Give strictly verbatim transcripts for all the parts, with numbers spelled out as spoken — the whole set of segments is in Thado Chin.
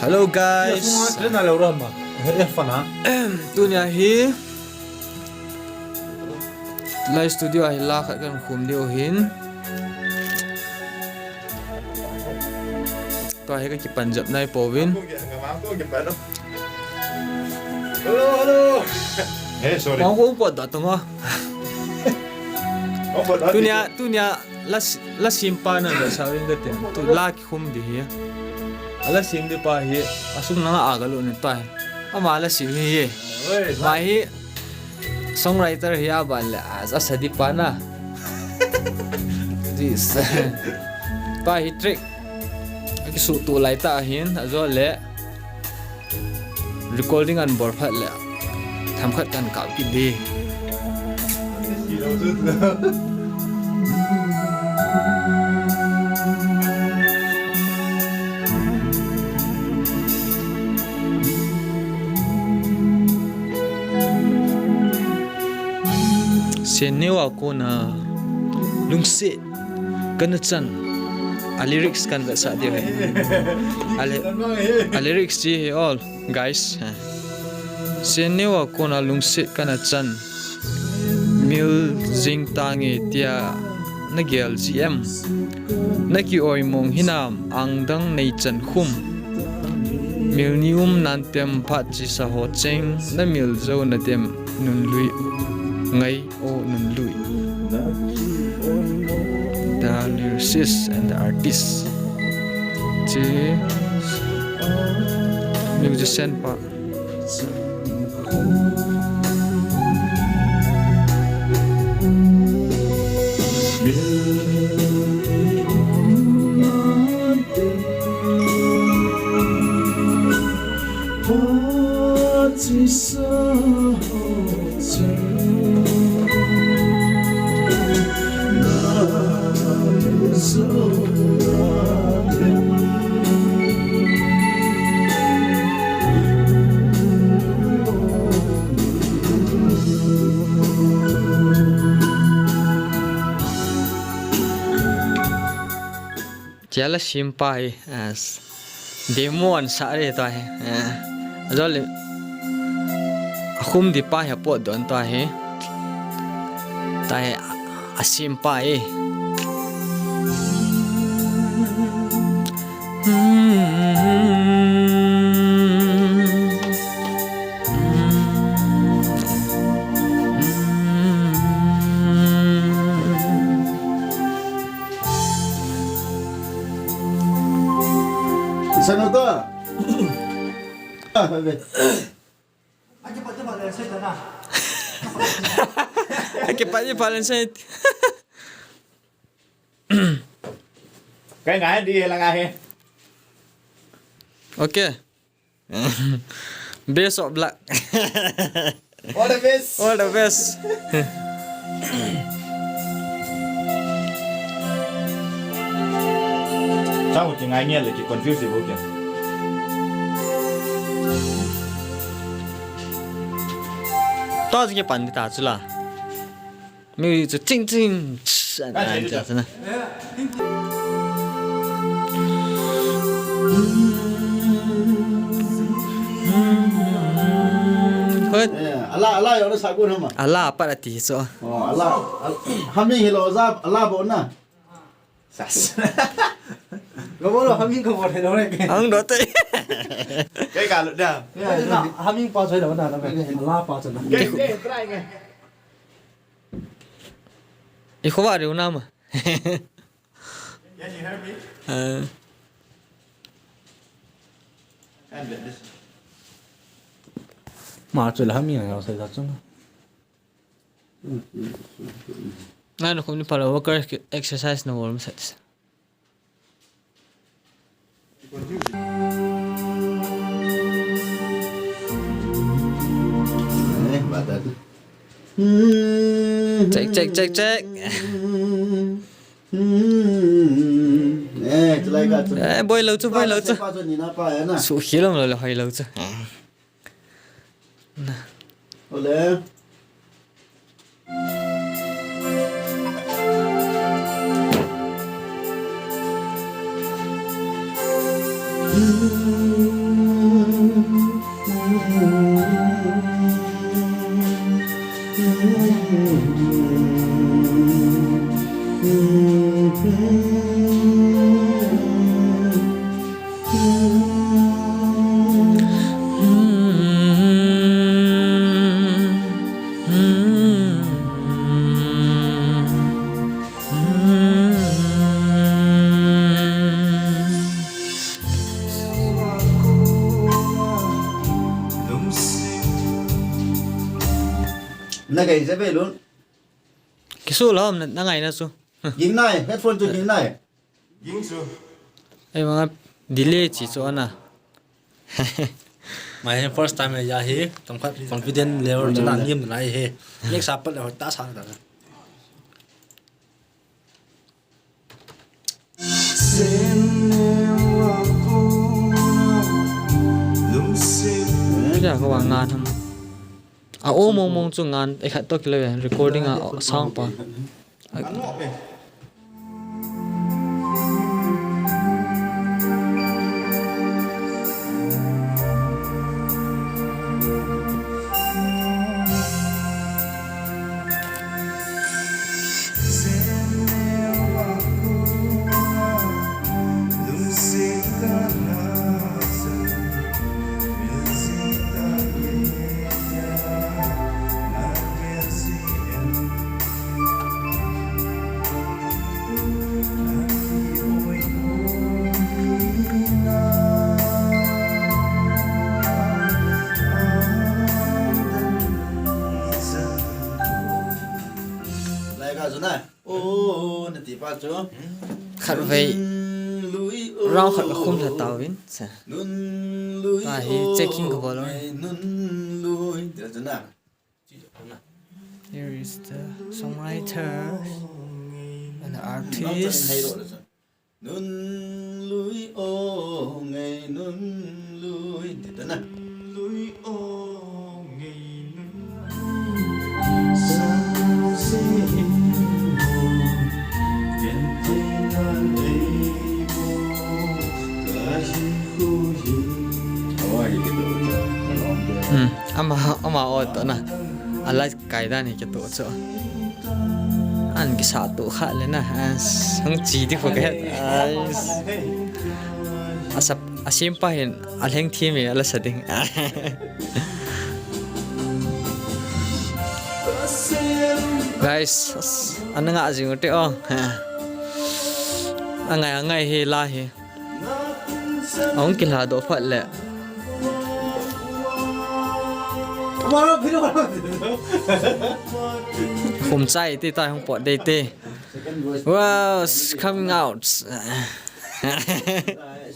Hello guys. Tunia hi live studio a hi la khat kan khum diu hin. Tua hi ka kipan jep nai pouvin. Hello, hello. Hey, sorry. Tunia, tunia la, la simpa na la sawin ka tin. Tu la khum di hi. Ala sim di pa hi, asung nanga aga lu ni pa hi. Ama la sim hi. Ma hi songwriter hi aban le, a, asa di pa na. This. Pa hi track. Aki su tu lai ta hin, ajo le. Recording an bol phat le. Tham khat kan kap ki di. Sen neo a kona lungset kana chan. A lyrics kan vetsah diu hi. A ly-, a lyrics chi hi all. Guys, eh. Sen neo a kona lungset kana chan. Mil jing tange tia na gel ji em. Na ki oimong hinam angdang nei chan khum. Mil ni um nan tem phat chi sa ho cheng. Na mil jo na tem nun lui ngai. O nun lui. The lyricist and the artist. Chi musician pa. Chia la sim pa hi, ah, demo an sa re ta hi. Ah, ajole, a khum di pa hi a pot don ta hi. Ta hi, a sim pa hi. Isa na to. Ah, sabi. Aki pa di palen sa. Kaya nga, di lang ahe. Okay. Best of luck. All the best. All the best. Chao ki ngai ngai le ki confuse bo kya. To ki pan ta chula. Music chu ching ching, ch-, an, an, cha, cha na. Hoi. Eh, ala, ala, yo na sa ko na ma. Ala, para ti so. Oh, ala, al-, humming hi lo ja, ala bo na. Sas. Lo bo lo, humming ko bo lo re. Ang do te. Kei ka lo da. Ya, na, humming pa so lo na, na, ala pa so na. Kei, kei, try nge. I kho va reu na ma. Can you hear me? Eh. And this. Ma chu la mi na sa sa chung. Na no khum ni pala worker exercise na wol ma sa. Check, check, check, check. Eh, boi lo chu, boi lo chu. Su khilom lo le hoi lo chu. Na. Ole. Na gai je be lun. Kisu lom na, na ngai na su. Ging nai, headphone chu ging nai. Ging su. Ei, manga delay chi chu ana. My first time ya hi, tong khat confident level chu na niam na hi. Next up le ta sa ta. Kya ko wa ngan ham. A o mong mong chu ngan e khat to kilo recording a sound pa. Lai ka zuna. O, na ti pa chu. Khatvei. Round khat ka khum lha tauvin. Sa. Ta hi checking ka bol. Nun lui. Ti chu na. Here is the songwriter and the artist. Nun lui o ngei nun lui. Ti ta na. Lui o ngei nun. Sa se in. Ken te nan ei bo. Ka hi khu hi. Awa hi ke do ta. Hmm. Ama, ama o to na. Ala kai dan hi kitoh chu. An kisa toh kha le na. Hung chi di fo ke. Asa, asim pa hin alheng thi mi ala sa ding. Guys, ana nga jing u te o. Angai, angai hi la hi. Ahung kilha doh phat le. Khum chai te tai hung pot dei te. Wow, it's coming out.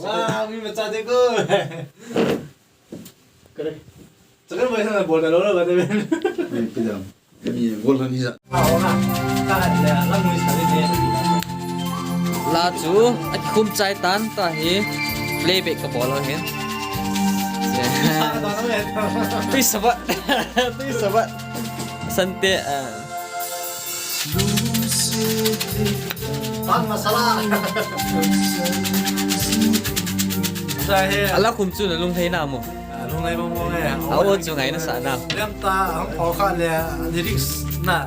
Wow, mi macha te ko. Kare. Second version na bol da lo lo ba te. Ni pi dam. Kami gol han hi sa. La chu akikhum chai tan ta hi playback ka bol hin. Tui sabat. Tui sabat. Sante, ah. Pan masala. Sa he. Ala khum chu na lung hei na mo. Lungai mong mong e. A o chu ngai na sa na. Lem ta, hung pho kha le, lyrics na,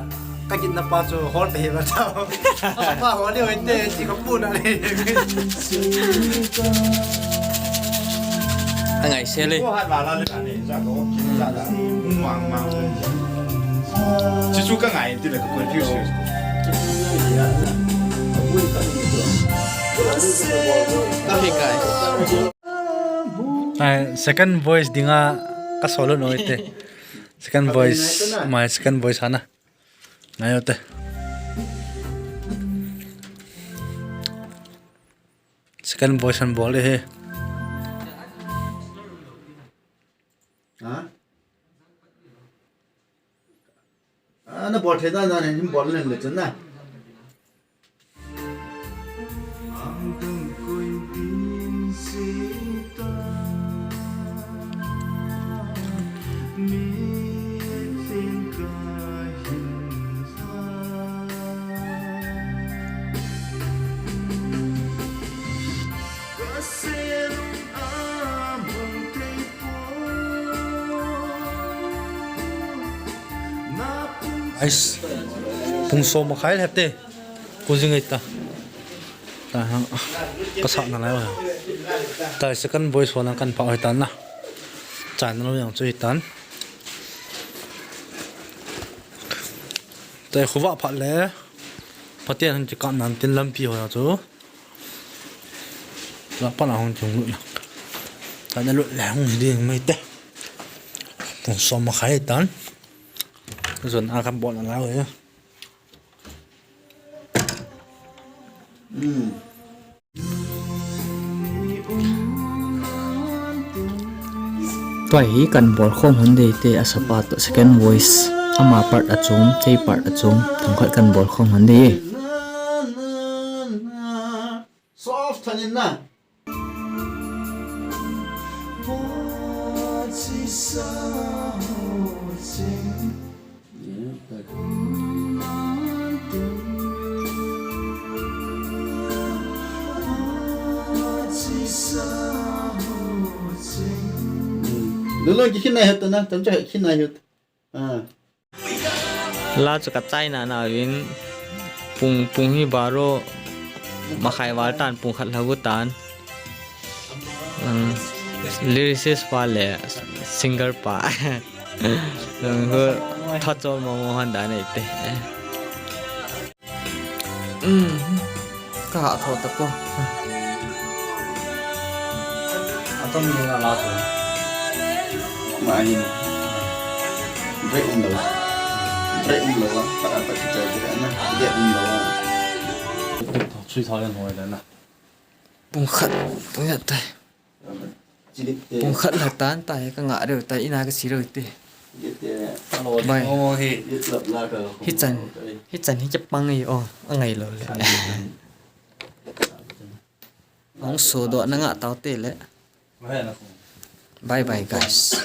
ka gin na pa chu hol te hi ba ta. Pa hol ni hoi te, chi ka pu na le. Angai se le. Ko hat la la le ka ne, sa ko, sa la. Mang mang. Chu chu ka ngai ti le ka confuse. Okay, guys. Ai, second voice dinga ka solo noi te. Second voice, my second voice hana. Ngai o te. Second voice han bol e he. Ha? Ana bol thei dan dan hin bol leng le chun na. Guys, pung som makhai le te. Ku jing ei ta. Ta ha. Ka sa na lai wa. Ta second voice ho na kan pa hoi ta na. Channel yang chu hi tan. Ta khu va pha le. Pathen hin ki ka nan tin lampi ho ya chu. La pa na hung chung lut na. Ta na lut le hung hi ding mai te. Pung som makhai tan. Zon a kan bol na la we. Tua hi kan bol khom hon dei te, a sapa to second voice, ama part a chom, kei part a chom, themkhat kan bol khom hon dei. Soft thanin na. Lolo ki khinai hot na, tamcha khinai hot. Ah. La chu ka chai na na vin pung, pung hi baro makhai val tan pung khat lhagu tan. Ang lyricist pa le singer pa. Ang ho thachol mo mo han dan ei te. Um, ka ha tho ta po. Atom ni na la tu. Ma hi. Break um lo. Break um lo. Para pa ki chai na. Break um lo. Sui thao yan hoi na. Pung khat, pung khat tai. Pung khat la tan tai, ka nga reu tai, ina ka si reu te. Bai. Hi chan, hi chan hi chapang ei o, angai lo le. Hung so do na nga tau te le. Bye bye guys.